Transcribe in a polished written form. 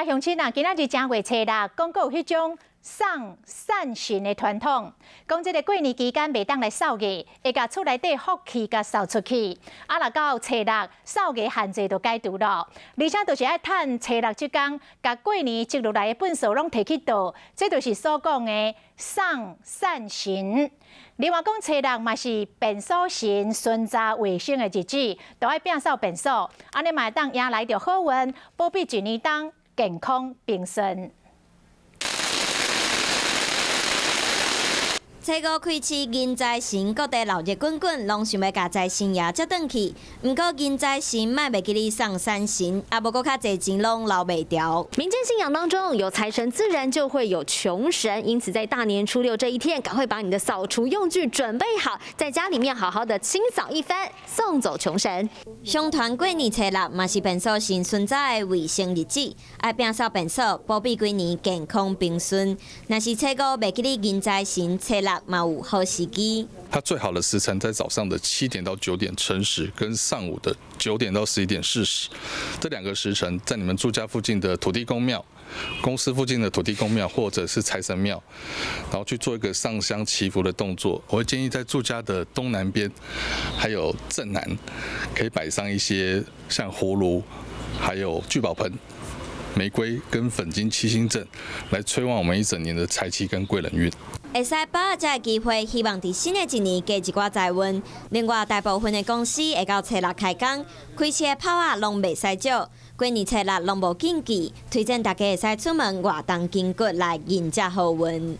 啊，鄉親啊，今仔日正月初六，講閣有彼種送散神的傳統，講這个過年期間袂當來掃額，會共厝內底福氣共掃出去。啊，若到初六掃額限制就解除咯，而且就是愛趁初六這工，共過年積落來的糞埽攏提去倒，這就是所講的送散神。另外講初六嘛是便所神巡查衛生的日子，都愛摒掃便所，按呢嘛會當迎來著好運，保庇一年當健康平順。初五開市，迎財神，各地鬧熱滾滾，攏想欲共財神爺接轉去。毋過迎財神莫袂記得送散神，啊無閣較濟錢攏留袂牢。民間信仰當中有財神，自然就會有窮神，因此在大年初六這一天，趕快把你的掃除用具準備好，在家裡面好好的清掃一番，送走窮神。相傳過年初六嘛是便所神巡查的衛生日子，愛摒掃便所，保庇規年健康平順。若是初五袂記得迎財神，初六嘛有好時機。它最好的時辰在早上的7點到9點辰時，跟上午的9點到11點巳時，這兩個時辰，在你們住家附近的土地公廟、公司附近的土地公廟，或者是財神廟，然後去做一個上香祈福的動作。我會建議在住家的東南邊，還有正南，可以擺上一些像葫蘆，還有聚寶盆、玫瑰跟粉晶七星陣，來催旺我們一整年的財氣跟貴人運。會使把握這个機會，希望佇新的一年加一寡財運。另外，大部分的公司會到初六開工，開市的炮仔攏袂使少。過年初六攏無禁忌，推薦大家會使出門活動筋骨來迎接好運。